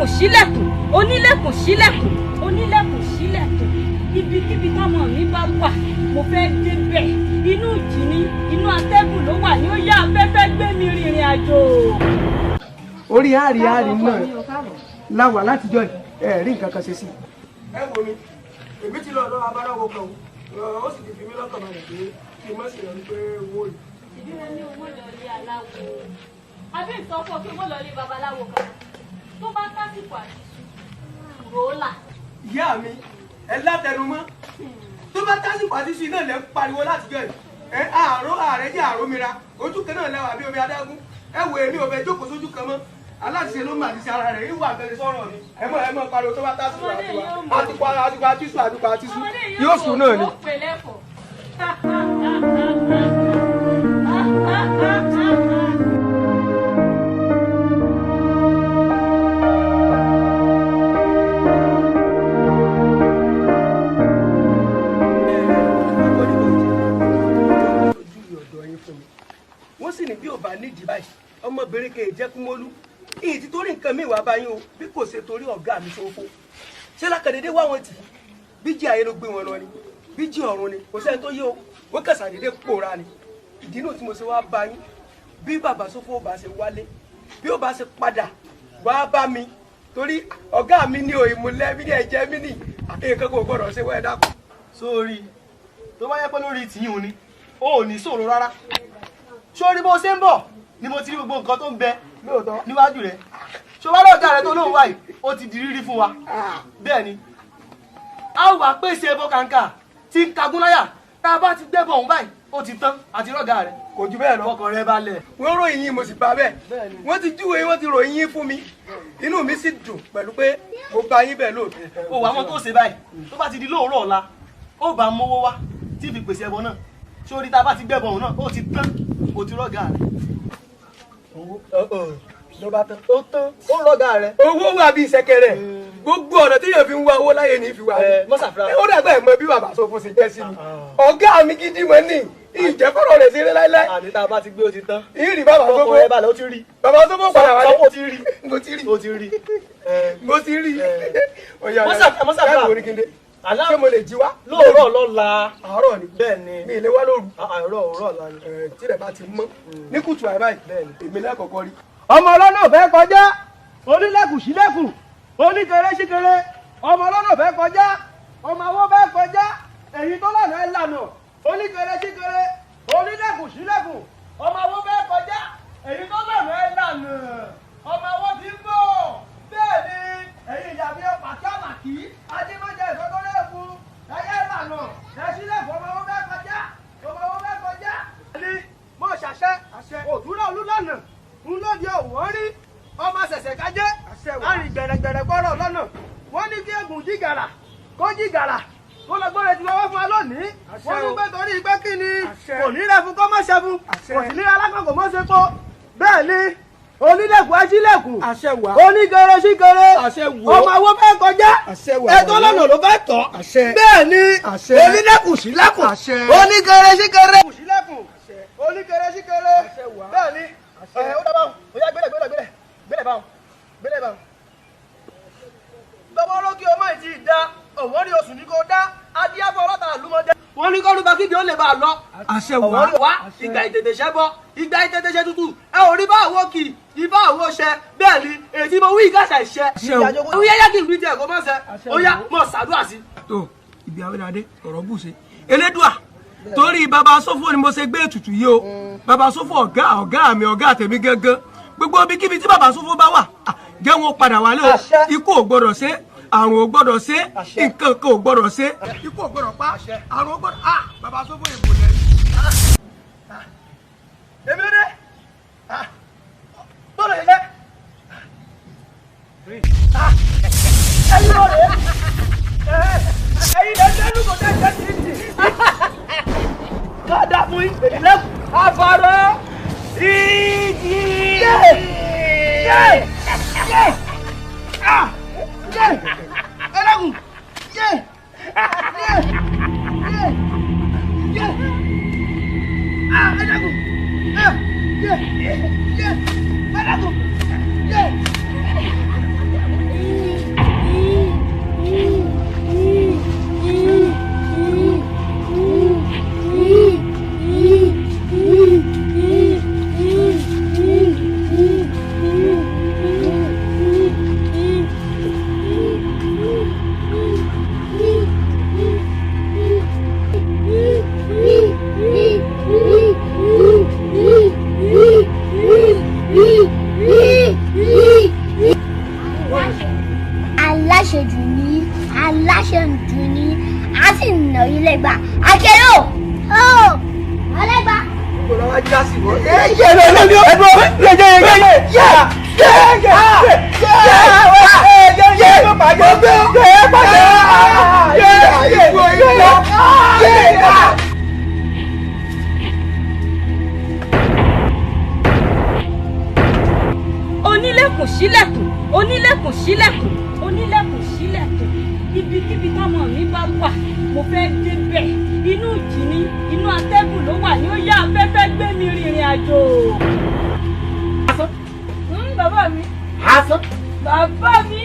Onílẹ̀kùn ṣílẹ̀kùn, onílẹ̀kùn ṣílẹ̀kùn, onílẹ̀kùn ṣílẹ̀kùn. Ibikíbi tọ́mọ mi bá wà, mo fẹ́ débẹ̀. Inú ìjì ni, inú atẹ́gùn ló wà ní, ó yá, afẹ́fẹ́ gbé mi rìnrìn àjò. Orí àárí àárí náà láwà látijọ́ yìí, ẹ rí nǹkan kan ṣe sí. Ẹ wo mi, èmi ti lọ ọ̀dọ̀ abáráwo kan o, ó sì ti fi mí lọ́kàn balẹ̀ pé kí n má sì yọrí pé owó yìí. Ìbí wọn ní owó lọ ilé aláwo, àbí ìsọfọ kí owó lọ ilé babaláwo kan tó bá tásìkò àti sùn rọ́ọ̀là. Ìyá mi, ẹ látẹnumọ́, tó bá tásìkò àti sùn náà lẹ ń pariwo látijọ́ yìí. Ẹ àárò ààrẹ jẹ́ àrómira, ojú kan náà lẹ́wà bí omi adágún. Ẹ wo, èmi ò fẹ́ jókòó sójú kan mọ́. Aláṣẹ ló mà ti ṣe ara rẹ̀, ìwà àgbẹ̀lẹ̀ sọ̀rọ̀ mi. Ẹ mọ̀, ẹ mọ̀ pariwo tó bá tásìkò àti wà àtìkò àtìkò àti sùn àtìkò àti sùn yóò sùn náà ni. Ó pè lẹ́fọ̀ọ́. Wọ́n sì ní bí ò bá nídìí báyìí, ọmọbìnrin kì í jẹ́ kúmólú. Ìyí ti torí nǹkan mi wá báyìí o, bí kò ṣe torí ọ̀gá mi ṣòfò. Ṣé lákàdédé wá wọn tì í? Bíjì ayé ló gbé wọn lọ ni, bíjì ọ̀run ni, kò sẹ́ni tó yé o. Wọ́n kẹsà dédé pòórá ni. Ìdí náà tí mo ṣe wá bá yín, bí bàbá Sófò bá ṣe wálé, bí ó bá ṣe padà wá bá mi, torí ọ̀gá mi ní o, ìmúlẹ̀ mi ní ẹ̀jẹ̀ mi ní nǹkan kò gbọ́dọ̀ ṣe wọ́n, ẹ̀ dákun. Sórí tó bá yẹ pé lórí tìyín òní, ó ò ní ṣòro rárá. Sórí bó ṣe ń bọ̀ ni mo ti rí gbogbo nǹkan tó ń bẹ níwájú rẹ. Ṣé wàá lọ́ọ̀gá rẹ tó lóun wáyìí, ó ti di rírí fún wa. Bẹ́ẹ̀ ni, a ó wá pèsè ẹbọ kàǹkà tí ń kagún láyà. Tá a bá ti gbẹ́bọ̀ ọ̀hún báyìí, ó ti tán àti rọ́gà rẹ. Kò jù bẹ́ẹ̀ lọ. Ọkàn rẹ balẹ̀. Wọ́n ròyìn yín, mo sì bá bẹ́ẹ̀. Bẹ́ẹ̀ni. Wọ́n ti júwe, wọ́n ti ròyìn yín fún mi, inú mi sì dùn pẹ̀lú pé mo bá yín bẹ́ẹ̀ lóòótọ́. O wà mọ́ tó ṣe báyìí, tó bá ti di lóòrọ̀ ọ̀la, ó bá mówó wá tí fi pèsè ẹbọ náà. Sórí tá a bá ti gbẹ́bọ̀ ọ̀hún náà, ó ti tán, ó ti rọ́gà rẹ. Ló bá tán. Ó tán, ó rọ́gà rẹ. Owó wà bíi ṣẹ̀kẹ̀rẹ̀, gbogbo ọ̀nà tí yóò fi ń wá owó láyé ní ìfi wá. Ẹ mọ́sàfúrà. Ó dàgbà ẹ̀ mọ bí bàbá Sófò ṣe jẹ́ sí mi, ọ̀gá mi gidi mọ́ ní ìjẹ́fọ́rọ̀ rẹ̀ ṣeré láíláí. Àní tá a bá ti gbé, ó ti tán. Ìrì bàbá Ọkàn Sófò. rẹ balẹ̀, ó ti rí. Bàbá Sófò padà wálé. Sọ pé ó ti rí. Mo ti rí. Ó ti rí. Mo ti rí. Ọ̀yà. Mọ́sàfúrà. Ẹ wò ní kíndé, ṣé mo lè jí wá? Lóòrọ̀ lọ́la. Àárọ̀ ni. Bẹ́ẹ̀ ni. Mi ì lè wá lóru. Àárọ̀ òwúrọ̀ ọ̀la ni. Ẹ, tílẹ̀ bá ti mọ́ ní kùtù àì báyìí, Bẹ́ẹ̀ni. èmi lẹ́kọ̀ọ́kọ́ rí. Ọmọ ọlọ́nà fẹ́ kọjá, onílẹ̀kùn sílẹ̀kùn, oníkèrè síkèrè. Ọmọ ọlọ́nà fẹ́ kọjá, ọmọ awó fẹ́ kọjá, èyí tó lànà ẹ̀ lànà. Oníkèrè síkèrè, onílẹ̀kùn sílẹ̀kùn, ọmọ awó fẹ́ kọjá, èyí tó lànà ẹ̀ lànà. Ọmọ awó ti ń bọ̀. Bẹ́ẹ̀ ni, ẹ̀yin ìyá mi, pàṣẹ àmàkí ajímọ̀jẹ ìfọ́tọ́lẹ́kù, ẹ̀yẹ lànà, ẹ̀ sílẹ̀kùn, ọmọ awó fẹ́ kọjá, ọmọ awó fẹ́ kọjá. Ní mo ṣàṣẹ òtúrọ̀ olúlànà ńlọ́dì ọ̀wọ́n rí ọmọ ṣẹ̀ṣẹ̀ kájẹ́ àrìn gbẹ̀rẹ̀gbẹ̀rẹ̀ gbọ́rọ̀ lọ́nà. Wọ́n ní kí eégún jìgàrà kó jìgàrà kó lọ gbọ́dọ̀ tí wọ́n wá fún wa lónìí. Wọ́n ní pé torí pé kí ni kò ní rẹ fún kó má ṣe fún, kò sì ní alákàn kò má ṣe kó. Bẹ́ẹ̀ ni, onílẹ̀kùn aṣílẹ̀kùn, Àṣẹ wà. oníkèrè síkèrè, Àṣẹ wò. ọmọ awó fẹ́ kọjá, Àṣẹ wà. ẹ̀tọ́ lọ́nà ló fẹ́ tọ́. Àṣẹ. Bẹ́ẹ̀ ni, Àṣẹ. onílẹ̀kùn sílẹ̀kùn, Àṣẹ. oníkèrè síkèrè, sílẹ̀kùn, oníkèrè síkèrè. Wà. Bẹ́ẹ̀ ni, ẹ ó dábàá, ó yá, gbélé gbélé gbélé gbélé báwọn, gbélé báwọn. Bàbá olókè ọmọ ìtì ìdá ọ̀wọ́n ní oṣù ní kò dá adíyàfọ́ ọlọ́ta àlùmọ́dé. Wọ́n ní kọ́lùbá kíbi ó lè bá a lọ. Àṣẹ. Ọ̀wọ́n ní wá ìgbà ìtètè ṣẹ́ bọ́, ìgbà ìtètè ṣe tútù, ẹ ò rí bá àwọ̀ kì í bá àwọ̀ ṣẹ. Bẹ́ẹ̀ ni, èyí tí mo wí ìkàṣà ìṣẹ́. Àṣẹ o. Ó yá kí n rí tiẹ̀ kó mọ̀ ṣẹ, ó yá, mọ̀ ṣàdúrà sí. Tó ibi awéladé ọ̀rọ̀ bù ṣe elédùà, torí bàbá Sófò ni mo ṣe gbé ètùtù yìí o. Bàbá Sófò, ọ̀gá ọ̀gá mi, ọ̀gá tèmi gángan, gbogbo ibikíbi tí bàbá Sófò bá wà, jẹ́ wọn padà wálé o. Àṣẹ. Ikú ò gbọdọ̀ ṣe, àrùn ò gbọdọ̀ ṣe, Àṣẹ. nǹkan kan ò gbọdọ̀ ṣe, ikú ò gbọdọ̀ pa, àrùn ò gbọdọ̀, bàbá Sófò ìbò lẹ. Èmi ló dé bọ́ọ̀lù yẹn. Ẹyin ló rè é, ẹyin lè dẹnu kò tẹ́ jẹ́ kí n tì. Ká dá fún yín lẹ́kùn. Àfàrọ̀ ìjì. Yé yé yé yé ẹlẹ́kùn yé yé yé yé ẹlẹ́kùn yé yé ẹlẹ́kùn yé. Wá já sí wọ́n. Ẹ yẹ lọ lọ ní ọdún. Yẹ yẹ yẹ yẹ yẹ yẹ yẹ yẹ yẹ yẹ yẹ yẹ yẹ. Onílẹ̀kùn ṣílẹ̀kùn, onílẹ̀kùn ṣílẹ̀kùn, onílẹ̀kùn ṣílẹ̀kùn. Ibikíbi tọ́mọ mi bá wà, mo fẹ́ débẹ̀. Inú ìjì ni, inú atẹ́gùn ló wà ní ó yá afẹ́fẹ́ gbé mi rìnrìn àjò. Asán. Bàbá mi. Asán. Bàbá mi.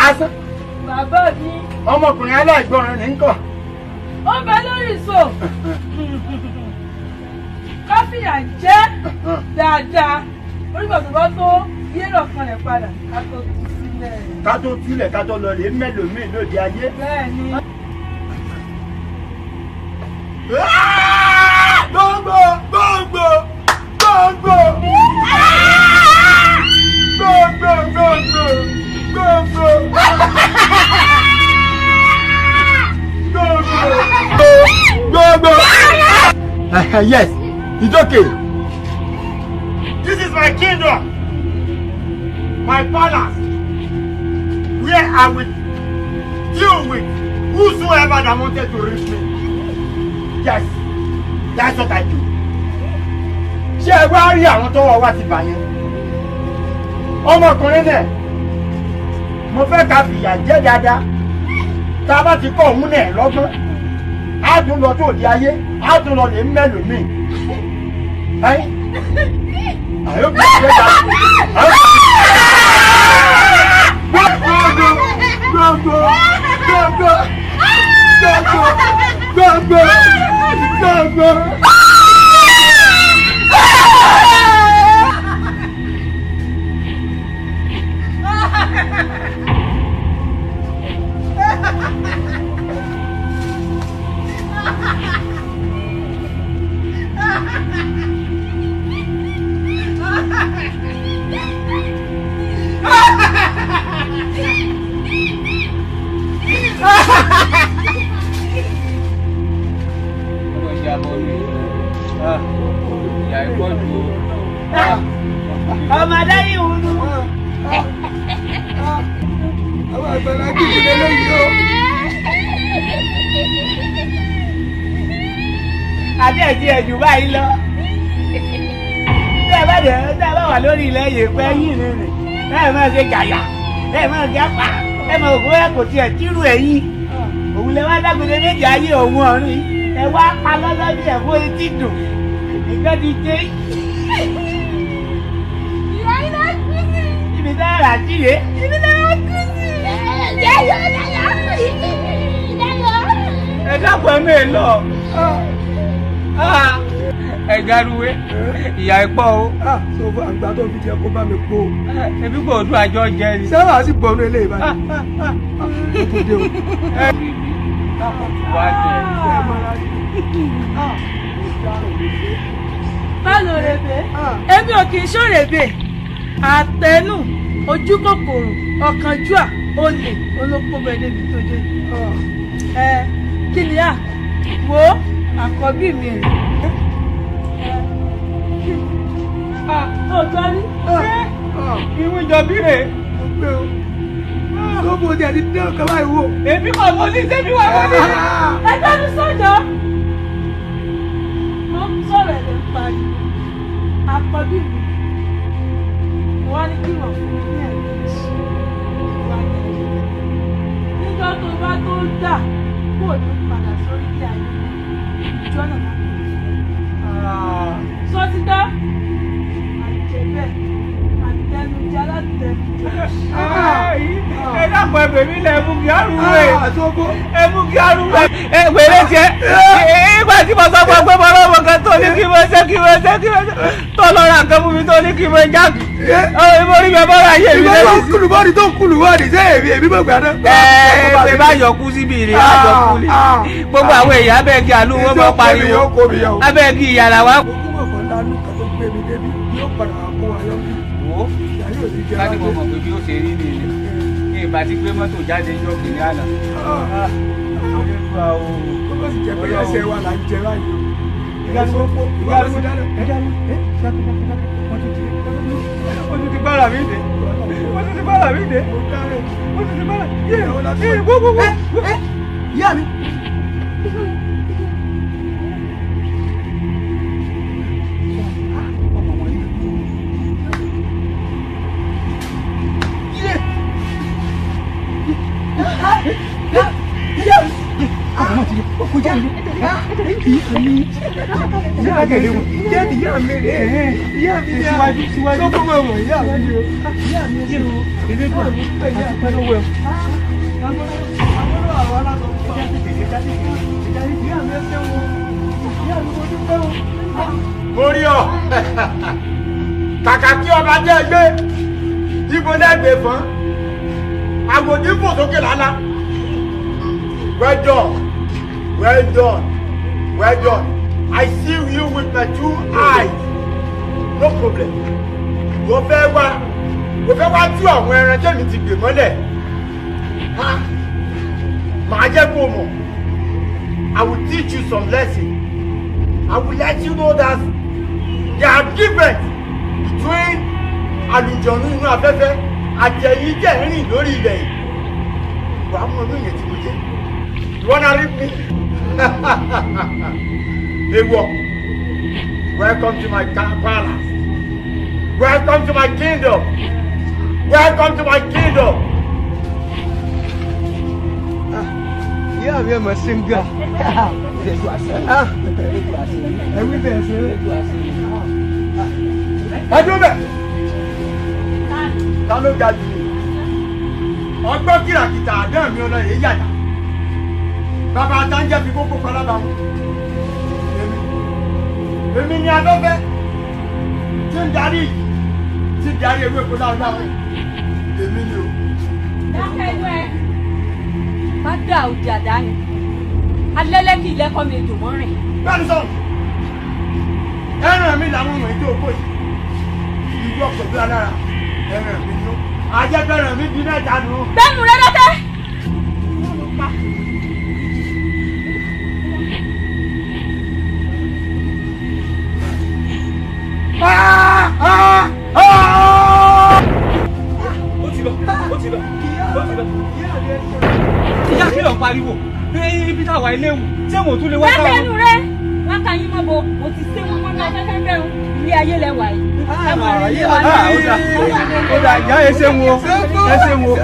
Asán. Bàbá mi. Ọmọkùnrin aláìgbọràn ní nǹkan. Ó bẹ lórí ìṣó. Káfíà jẹ́ dáadáa. Onígbà tó bá tó yérò kan rẹ̀ padà ká tó tú sílẹ̀. Ká tó túlẹ̀ ká tó lọ rèé mẹ́lòmíì lóde ayé. Bẹ́ẹ̀ni. Gbogbo gbogbo gbogbo gbogbo gbogbo gbogbo gbogbo gbogbo. Yes, it's okay. This is my kingdom, my palace, where I will deal with whosoever that wanted to reach me. Yes, that's what I do. Ṣé ẹ wá rí àwọn tọ́wọ́ wa ti bà yẹn? Ọmọkùnrin náà, mo fẹ́ ká fìyà jẹ dáadáa. Tá a bá ti kọ́ òun náà lọ́gbọ́n, á tún lọ tó di ayé, á tún lọ lè mẹ́lòmíì. I hope you get that. Go, go, go, go, go, go, go, go. Ọmọ adáyé òun nù. Àwọn àgbàlá kìí ṣe lóyún o. Àti ẹ̀jẹ̀ ẹ̀jù báyìí lọ. Bí ẹ bá dẹ̀ bí ẹ bá wà lórí ilẹ̀ yìí pẹ́ yín rìnrìn, ẹ máa ṣe gàyà, ẹ máa ṣe apá, ẹ máa ògùn ẹ kò tiẹ̀ tírú ẹ̀yìn. Òun lè wá dágbére méjì ayé òun ọ̀run yìí. Ẹ wá pa lọ́lọ́ bí ẹ̀fọ́ etí dùn. Nǹkan ti dé. Ibi tá a rà sí rèé. Ẹ dákun ẹ mẹ́ẹ̀ lọ. Ẹ garuwe, ìyá ẹ pọ̀ o. Sọ fún àgbà tó fi jẹ kó bá mi po. Ebi kò tún àjọ jẹ ni. Sábà sì gbọ́nú eléyìí báyìí. Ó tún dé o. Wá jẹ. Báwo rèbè? Èmi ò kì í ṣòrèbè. Àtẹnu, ojú kòkòrò, ọ̀kánjúà, olè, olóko bẹ́ẹ̀ débi tó dé. Ẹ kí ni à? Wo àkọ́bí mi rè. Òótọ́ ni. Ìwé ìjọbí rè. Mo gbé o. Sọ́bù ti àti dé ọ̀kan báyìí wò. Èmi kò mọ ní sẹ́mi wà wọlé. Ẹgbẹ́ mi sọ̀jọ́. Mo ń sọ̀rọ̀ ẹ̀ lè pariwo. Àkọ́bí mi. Mo wá ní kí wọ́n fún mi ní ẹ̀mí. Ìwà jẹ̀jẹ̀. Níjọ́ tó bá tó dà, kó o ní padà sórí ilé ayé. Ìjọ náà máa ń bẹ̀rẹ̀. Sọ ti dá. Àjẹbẹ́, àtẹnujẹ alátẹnujẹ. Ẹ dákun ẹ bèmí lẹ mú kí arúgbó. Sọ́bù. Ẹ mú kí arúgbó. Ẹ wèrè tiẹ̀. Ìgbà tí mo sọ fún ọ pé mo lọ́mọ kan tó ní kí mo ṣe kí mo ṣe kí mo ṣe tó lọ ra nǹkan fún mi tó ní kí mo já. Mo rí mi bọ́ra ayé mi Ìgbà tó lẹ́yìn ń kúlù bọ́ọ̀dì tó ń kúlù bọ́ọ̀dì ṣé èmi èmi mọ̀ gbà náà. Ẹ pé bá yọkú síbi ìrìn àjọ kú ni. Gbogbo àwọn èèyàn abẹ́ẹ̀kì àlú wọn mọ̀ pariwo. Abẹ́ẹ̀kì ìyàrá wa. Mo kú mọ̀ fún lánàá kan tó gbé mi débi yóò padà wá kó wa yọ bí. Wo Ìyá yóò ti jẹ ká ní mo wá mọ̀ pé bí ó ṣe rí nìyẹn. Ní ìbá ti gbé mọ́tò jáde yọ kìnìún àná. Kó má sì jẹ́ pé ẹsẹ̀ wa là ń jẹ báyìí o. Ìyá ìyá ẹ dáná ẹ dákẹ́ dákẹ́ dákẹ́. Wọ́n tún ti gbára mi dé, wọ́n tún ti gbára mi dé, wọ́n tún ti gbára yé yé wó wó wó. Ìyá mi. Ìyá mi rè é, ìyá mi rè é, síwájú tó mọ̀ wọ̀, ìyá mi rè é, ìyá mi rè é, ilé tó àmì pẹ̀ ìyá mi lọ́wọ́ ẹ̀. Mo rí ọ, kàkà kí ọba jẹ́ gbé ibo lẹ́gbẹ̀ẹ́ fún àgòdì fò sókè lálá. Well done, well done, well done. I see you with my two eyes. No problem. Mo fẹ́ wá tú àwọn ẹran tẹ́mi ti gbè mọ́lẹ̀. Ha! Màá jẹ́ kó mọ̀. I will teach you some lesson. I will let you know that there are difference between àlùjọ̀nú inú afẹ́fẹ́ àti ẹ̀yin jẹ́ rìn lórí ilẹ̀ yìí. Wàá mọ inú yẹn tí mo jẹ́. You wanna read me? Ewọ, welcome to my palace. Welcome to my kingdom. Welcome to my kingdom. Ìyá mi, ẹ mọ̀ sí ń ga ẹ wí bẹ́ẹ̀ ṣe. Ẹ dúró bẹ̀. Ta ló ga jù ní? Ọgbọ́n kìràkìtà àdán mi ọ̀nà èyí yàtà. Bàbá Àtàǹjẹ́ fi kókó palábà wọn. Èmi ni afẹ́fẹ́ tí ń darí yìí, tí ń darí ewéko láwọn. Èmi ni o. Dákẹ́ inú ẹ. Má dà òdì àdáni. Alẹ́lẹ́kì lẹ́kọ́ mi ètò mọ́rìn. Bẹ́ẹ̀ni sọ̀rọ̀. Ẹran mi làwọn ọmọ ìjọ òkò yìí. Ìwọ pẹ̀lú alára. Ẹran mi ni ó. Ajẹ́fẹ́ràn mi di mẹ́ta nù. Bẹ́ẹ̀ni rẹ dákẹ́. Pa. Ah! Ah! Ah! Ó ti lọ, ó ti lọ, ó ti lọ. Ìyá, kí ló ń pariwo? Ibi táwa ilé wù tí èèwọ̀n tún lè wá Dákẹ́ káwọn. inú rẹ. Wọ́n ka yín mọ́ bo. Mo ti sé wọn mọ́nú afẹ́fẹ́ bẹ́ẹ̀ o. Ilé ayé lẹ wà yìí. Ẹ mọ̀ rí ilé wa. Ó dà, ó dà, ìyá, ẹ ṣeun o, ẹ ṣeun o.